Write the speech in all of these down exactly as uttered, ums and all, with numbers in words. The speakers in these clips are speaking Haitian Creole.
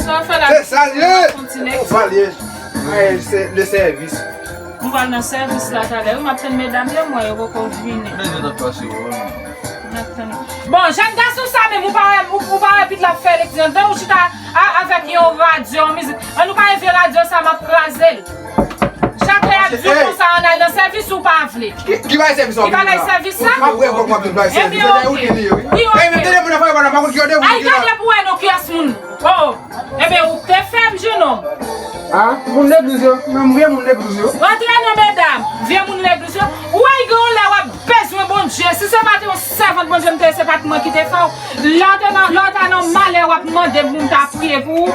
Sa w fè la? Se sa l ye. Ou pa l ye. Ay, se le sèvis. M pral nan sèvis la talè wi, m ap tann medam yo, m wè yo poko vini. Men yo t ap pase yo. M ap tann. Bon, jèn gason sa menm, ou pa wè, ou, ou pa wè pit la ap fè eleksyon anndan, ou chita a, avèk yon radyo, yon mizik. An nou pa envye radyo sa, m ap kraze l. Chak lè y ap di w konsa, ann al nan sèvis ou pa vle. Ki, ki bay sèvis sa? Ki bagay sèvis sa? M ap wè kòk m ap vin bay sèvis. Ebyen, oke. Wi, oke. Ebyen, tande moun nan fè yo pa nan pa konn ki yo de. Ay, gade pou wè non kiyès moun. Oh, oh. Ebyen, ou te fè m, jenòm. Ah, moun legliz yo. Menm vye moun legliz yo. Rantre non, medam. Vye moun legliz yo. Ou wè, gen yon lè w ap bezwen Bondye. Si se pa te yon sèvant Bondye m te ye, se pa t mwen ki te fè w. Lè w te nan, lè w ta nan malè, w ap mande m pou m ta priye pou ou,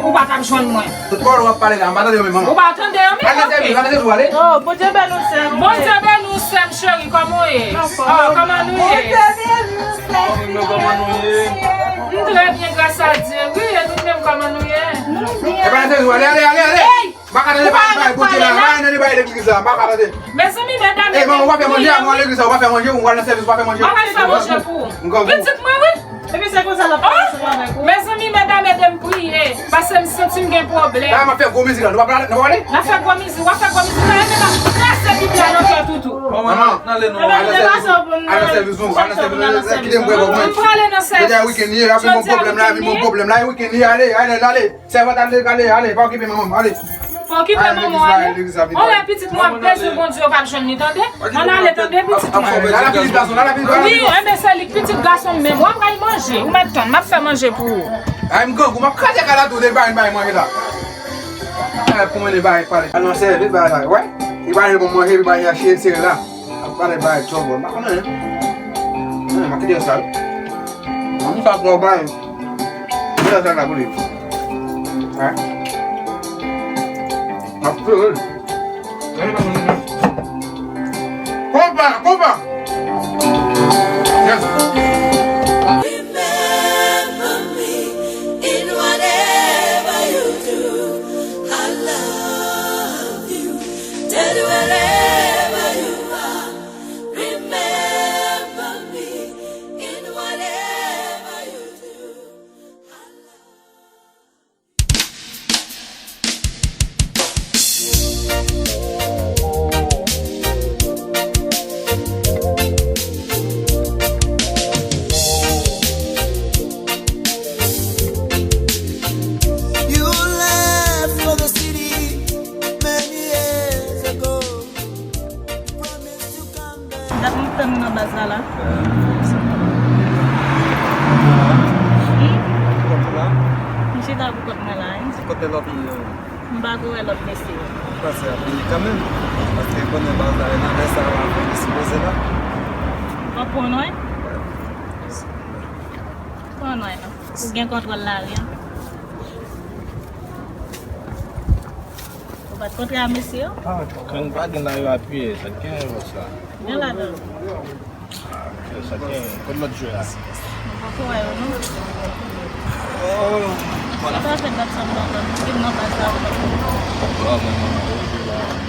ou pa t ap jwenn mwen. Tout pawòl w ap pale la, m pa tande yo menm, manman. Ou pa tande yo menm? Al nan sèvis, al nan sèvis, ale. Oh, Bondye beni w, sè m. Bondye beni w, sè m cheri, kòman w ye? Oh, kòman nou ye? Bondye beni w, sè m. M trè byen, gras a Dye. Wi, e nou menm, kòman nou ye? Nou byen. E pa nan sèvis, ale, ale, ale, ale. Hey! M pa ka tande bagay Bondye la, m pa ka tande bagay legliz la, m pa ka tande. Mezanmi, medam, ey, manman, ou pa fè manje, ou al legliz la, ou pa fè manje, ou al nan sèvis, ou pa fè manje. Mwen pral fè manje pou ou. Pitit mwen, wi. Epi se konsa l ap pase ansanm avèk ou. Mezanmi, medam, ede m priye, paske m santi m gen pwoblèm. La, m ap fè gwo mizik la, nou pa prale, nou pa prale? N ap fè gwo mizik, w ap fè gwo mizik la, epi n ap kraze Bib la nan kè toutou. Manman, n ale non. Al nan sèvis nou, al nan sèvis nou, kite m bwè bò mwen. M prale nan sèvis. Jodi a wikenn ye, epi m gon pwoblèm la, epi m gon pwoblèm la, e wikenn ye, ale, ale, ale. Sèvant, ale, ale, ale, pa okipe manman, ale. Pa okipe manman, ale. Anlè pitit mwen ap bezwen Bondye, yo p ap jwenn li, tande. Ann ale, tande, pitit mwen. Wi, enben se li k pitit gason m menm. W ap bay manje, ou mèt tann, m ap fè manje pou ou. Ay, m grangou, m ap kraze kay la tou, de bay, bay manje la. Ay, pou mwen, de bay, pale. Al nan sèvis, bay la, wè. Li pale bon manje, li bay yache, sere la. Ap pale bay twòp, m pa konnen. Mwen, m ap kite yo sa, wi. Mwen, m sa twò bay. Mwen sa la pou li. Hein? M ap plore. Konpa, konpa. Yes. Remember me in whatever you do. I love you. Tell you wherever you are. Remember me in whatever you do. You left for the city many years ago. Dat m ap tann ou nan baz la la. Hmm? M chita pou kont mwen la, wi. Kote lòt moun yo? M pa ko wè lòt mesye yo. M panse ap vini kanmenm. Paske konnen baz la, e nan lè sa a, la polis sipoze la. W ap pran nòy? Pran nòy la. Ou gen kontwòl lari a. Ou pa t kontre a mesye yo? Gang pa gen la yo apiye, sa t gen yo sa. Gen ladan. Ah, ok, sa t gen. Kot lòt jwè a? Mwen poko wè yo non. Oh, voilà. Sa fè dat sa m nan, m nan baz la ou. Oh, mwen, mwen, mwen, mwen.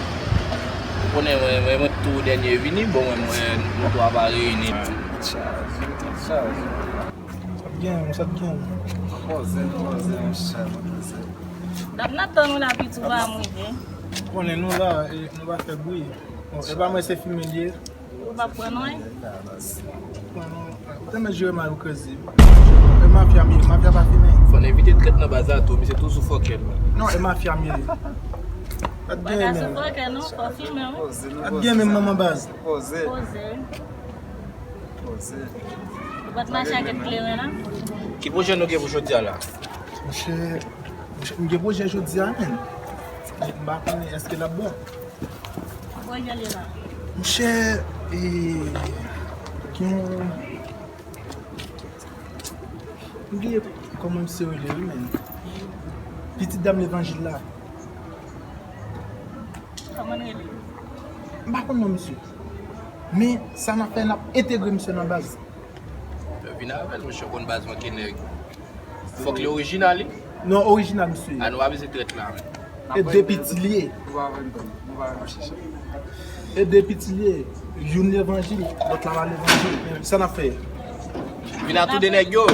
Konnen mwen, mwen, mwen tou dènye vini, bon, mwen, mwen, nou twa pa reyini. Chaje, chaje. Sa t gen, sa t gen. Poze, poze, monchè, poze. Dam nan tann ou la, piti, ou pa rive. Konnen nou la, e, nou pa fè bri. Bon, e pa mwen, se fime l ye. Ou pa pran non, hein? Pran non. Ou te mèt jere mal ou kreze. E mafya m ye, mafya pa fimen. Fò n evite trèt nan baz la tou, misye toujou fòkè. Non, e mafya m ye. Pa t genyen menm. Fòkè non, fò fimen, wi. Pa t genyen menm manman baz. Poze. Poze. Poze. Ou pa t mache ak kleren la? Ki pwojè nou gen pou jodi a la? Monchè, monchè, m gen pwojè jodi a, menm. M pa konnen èske l ap bon. Pwojè li la. Monchè, e, gen yon, m bliye kòman misye rele, wi, menm. Pitit dam levanjil la. Kòman l rele? M pa konn non misye. Men sa n ap fè, n ap entegre misye nan baz. Vin avè l, monchè, w konn baz manke nèg. Fòk li orijinal, wi. Non, orijinal, misye. A, nou pa bezwen trèt la, men. E de piti l ye. E de piti l ye. Youn levanjil, lòt la pa levanjil. Sa n ap fè? Vin a tou de nèg yo.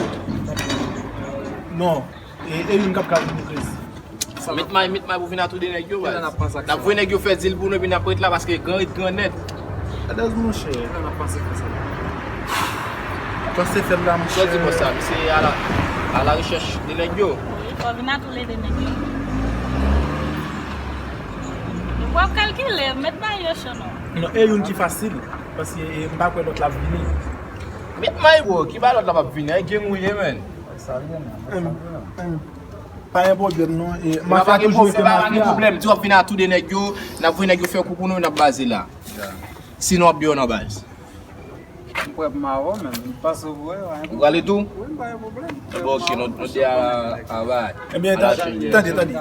Non. E, e youn k ap ka vin prezi. Met may, met may pou vin a tou de nèg yo, baz. N ap voye nèg yo fè dil pou nou, epi n ap ret la, paske gran ret gran nèt. Adaz, monchè. Panse fè l la, monchè. Sa w di bòs la, misye a la, a la rechèch de nèg yo. Wi, fò vin a tou le de nèg yo. W ap kalkile, met may yo cho non. Non, e youn ki fasil, paske, e, m pa kwè lòt la ap vini. Met may, bro, ki ba lòt la p ap vini, e gang ou ye, menn. Sa l ye, menn. Pa gen pwoblèm non. E, mafya toujou rete mafya. Pa gen pwoblèm. Di w ap vin a tou de nèg yo, n ap voye nèg yo fè kou pou nou, n ap baze la. Sinon, w ap deyò nan baz. M prè pou m avè w, men m panse w vre. Ou prale tou? Wi, m pa gen pwoblèm. Bon, ok, nou, nou te a, a bay. Ebyen, tande, tande.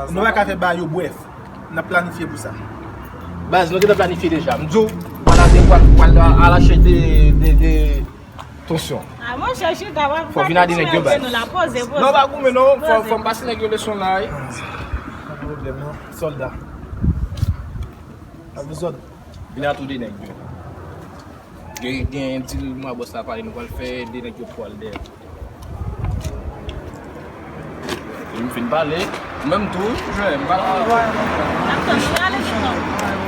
Nou pa ka fè ba yo, brèf. N ap planifye pou sa. Baz, nou gentan planifye deja. M di w, pral a, pral, pral a la rechèch de, de, de, Tansyon. A, monchè, chita, w ap... Fò vin a de nèg yo, baz. Nou la, poze, poze. Non, pa goumen, non. Fò, fò m pase nèg yo leson la, wi. Pa gen pwoblèm, non. Sòlda. Ap dezòd. Vin a tou de nèg yo. Gen, gen yon dil mwen a bòs la pale, nou pral fè de nèg yo pwal dèyè. Epi m fin pale. Ou menm tou, wi, jwenn, m pale. N ap tann ou ale, sinon. Ale.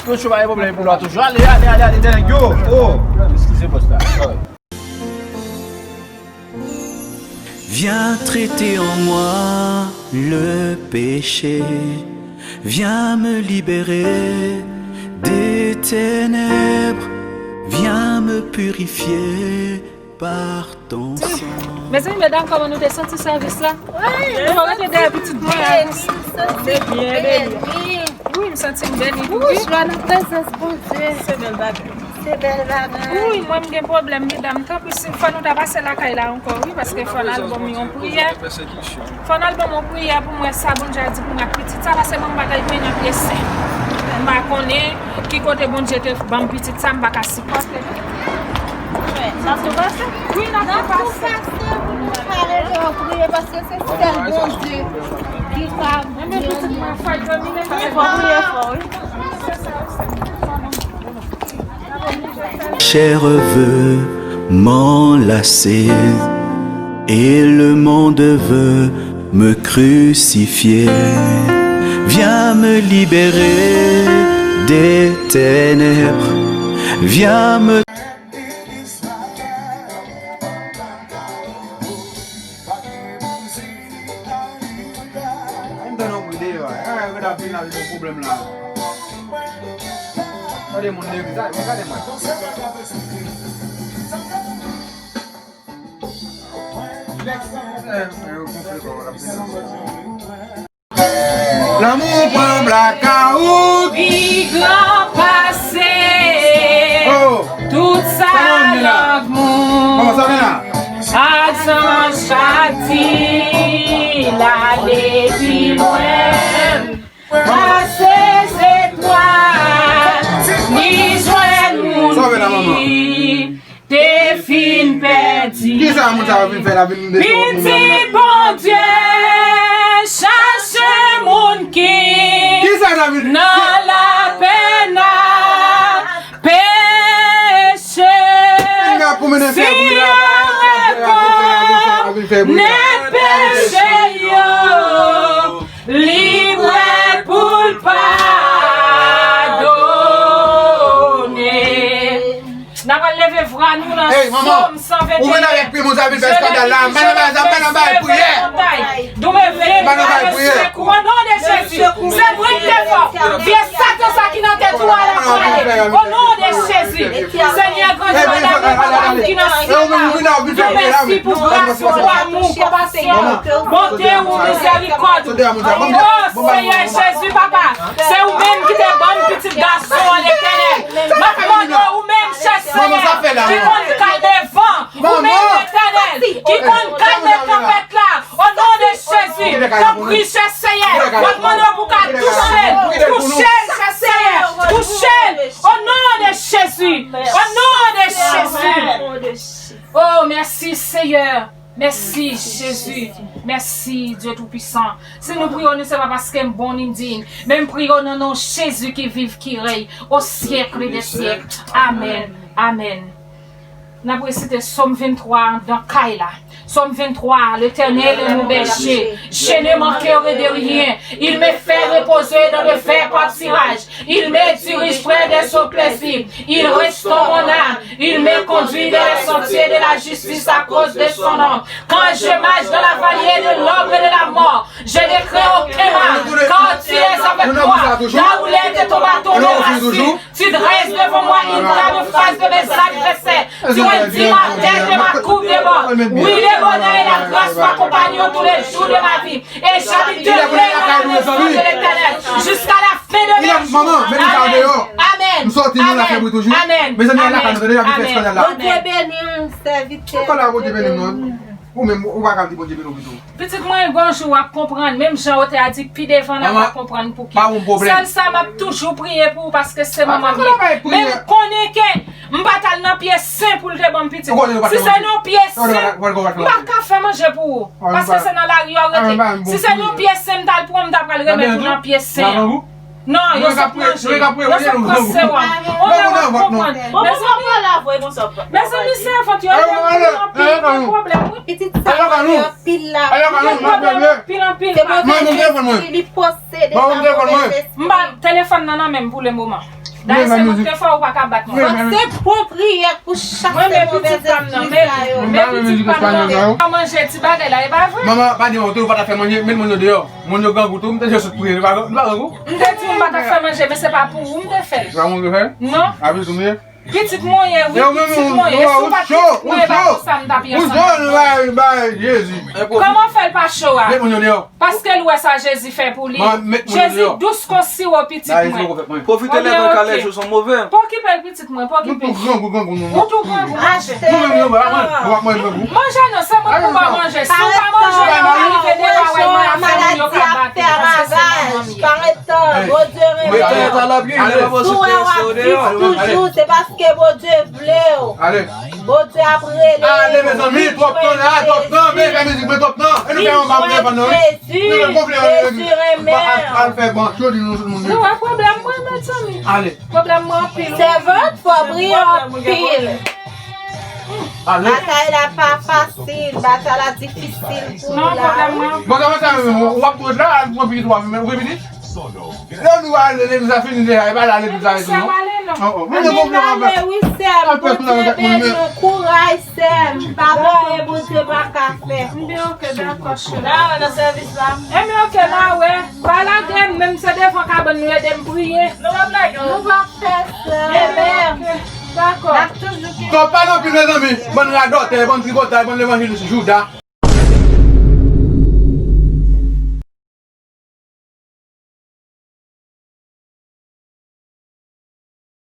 Toujou pa gen pwoblèm pou lwa, toujou. Ale, ale, ale, ale, dèyè yo. Oh, eskize bòs la. Sorry. Viens traiter en moi le péché. Viens me libérer des ténèbres. Viens me purifier par ton sang. Mezanmi, medam, kòman nou te santi sèvis la? Nou pa rete dèyè pitit mwen a. Se byen, beni. Wi, m santi m beni tou, wi. Jwa nan prezans Bondye. Se bèl bagay. Se bèl bagay. Wi, mwen m gen pwoblèm, medam. Tanpri, si fò nou ta pase lakay la ankò, wi, paske fò n al ban m yon priyè. Fò n al ban m yon priyè pou m wè sa Bondye a di pou mwen ak pitit sa, paske mwen m pa ta jwenn nan pye sen. M pa konnen ki kote Bondye te ban m pitit sa, m pa ka sipòte. N ap tou pase? Wi, n ap tou pase. N ap tou pase pou nou pale de priye, paske se sèl Bondye ki ka... Enben, pitit mwen, fò l domine, fò l priye fò, wi. Chair veut m'enlacer et le monde veut me crucifier. Viens me libérer des ténèbres. Viens me... Ann tann yon bri deyò a. Ah, yo ta vin avèk yon pwoblèm la. Gade moun deyò, gade, gade mwen. Eh, eh, yo gonfle kò yo, l ap vin. Lanmou pran blakawout. Pi gran pase tout sa lang moun ak zanj ka di. L ale pi lwen pase zetwal, li jwenn moun ki te fin pèdi. Kisa moun sa yo vin fè la, vin dechire moun nan? Pitit Bondye chache moun ki Nan lapè n ap peche, si yo rekonèt peche yo, li prè pou l padone. N ap leve vwa nou nan Sòm san venteyen. Jezi ki jere montay, dou mwen veye bay sekou o non de Jezi. Se mwen ki te fè w. Vye satan sa ki nan tèt ou a l ap pale. O non de Jezi. Senyè, grandè w, damou, papa m ki nan syèl la. Dou mèsi pou gras ou, pou amou, konpasyon, bonte ou, mizèrikòd ou. O Senyè Jezi, papa, se ou menm ki te ban m pitit gason an, Letènèl. M ap mande w, ou menm, chè Senyè, ki konn kalme van, ou menm, Letènèl, ki konn kalme tanpèt la, o non de Jezi, tanpri, chè Senyè, m ap mande w pou w ka touche l, touche l, chè Senyè, touche l, o non de Jezi, o non de Jezi. O, mèsi, Senyè. Mèsi, Jezi. Mèsi, Dye Toupisan. Si nou priye w, nou, se pa paske m bon ni m diy, men m priye w nan non Jezi ki viv, ki rèy o syèk dè syèk. Amèn. Amèn. N ap resite Sòm venntwa anndan kay la. Sòm venntwa, L'Éternel est mon berger, je ne manquerai de rien. Il me fait reposer dans de verts pâturages. Il me dirige près des eaux paisibles. Il restaure mon âme. Il me conduit dans les sentiers de la justice à cause de son nom. Quand je marche dans la vallée de l'ombre et de la mort, je ne crains aucun mal, car tu es avec moi. Là où l'aide de ton bâton me rassure, tu dresses devant moi une table en face de mes adversaires. Tu redis ma tête et ma coupe déborde. Oui, le bonheur et la grâce m'accompagneront tous les jours de ma vie. Et j'habiterai dans la maison de l'Éternel jusqu'à la fin de mes jours. Amen. Amen. Amen. Amen. Bondye beni w, sèvitè. Ou menm, ou pa ka di Bondye beni w pito. Pitit mwen, gon jou w ap konprann, menm jan otè a di pi devan, n ap konprann pouki. Sèl sa, m ap toujou priye pou ou paske se manman m ye. Men m konnen ke m pa t al nan pye sen pou l te ban m pitit. Si se nan pye sen, m pa ka fè manje pou ou. Paske se nan lari yo rete. Si se nan pye sen, m t al pran, m ta pral remèt ou nan pye sen an. Non, yo sot manje. Yo sot pran sewòm. Ou menm w ap konprann. Mezanmi, mezanmi, sèvant yo, yo gen anpil pwoblèm, wi. Pitit sa, yo anpil la. Yo gen pwoblèm anpil, anpil. Se move lespri, li posede pa move lespri. M ba telefòn nan nan men m pou le moman. Dayè, se mwen ki te fè w pa ka bat mwen. Se bon priyè pou chase move lespri sa yo. Men pitit pa m nan, men pitit pa m nan. Pa manje ti bagay la, e pa vre? Manman, pa di mwen, ou te di w pa ta fè manje, met moun yo deyò. Moun yo grangou tou, m te di yo sot priye, nou pa, nou pa grangou? M te di w m pa ta fè manje, men se pa pou ou m te fè l. Se pa pou ou m te fè l? Non. Api sou m ye? Pitit mwen ye, wi, pitit mwen ye. Si w pa t pitit mwen, e pa konsa m t ap ye ansanm avè w. Ou cho, ou cho, ou cho, ou cho, ou cho, ou cho, Jezi. Kòman w fè l pa cho a? Met moun yo deyò. Paske l wè sa Jezi fè pou li. Jezi dous kon siwo, pitit mwen. Pwofite lè tan kalè jou son move. Pa okipe l, pitit mwen, pa okipe l. Ou tou grangou, manje. Manje non, se mwen pou ba manje. Si w pa manje, w ap rive de la wè mwen ap fè moun yo ka bat ou, paske se manman m ye. Bondye renmen w. Si w wè w ap viv toujou, se paske Bondye vle w. Bondye ap rele w. Ale, mezanmi, twòp tan la, twòp tan, men fè mizik mwen twòp tan. E nou fè yon ba mwen telefòn nan, wi. Jezi, Jezi renmen w. Al fè ban, jodi nou tout moun. Nou wè pwoblèm mwen, mezanmi. Ale. Pwoblèm mwen anpil, wi. Sèvant, fò w priye anpil. Ale. Batay la pa fasil, batay la difisil pou ou la. Non, pwoblèm mwen anpil. Bon, sa va, sa, w ap tou ret la, al pran pitit ou a, men ou gen pitit? Lè nou ale, legliz la fini deja, e pa la legliz la ret non. Ann ale, wi, sè m, Bondye beni w, kouraj, sè m, pa gen anyen Bondye pa ka fè. M byen, oke, dakò, cheri. N a wè nan sèvis la. Ebyen, oke, n a wè. Pa lage m, menm se devan kabann nou, ede m priye. Nou p ap lage w. Nou p ap fè sa. Ebyen, oke, dakò. N ap toujou gen. Twòp pale anpil, mezanmi. Bann radòtè, bann tripotay, bann levanjelis jouda.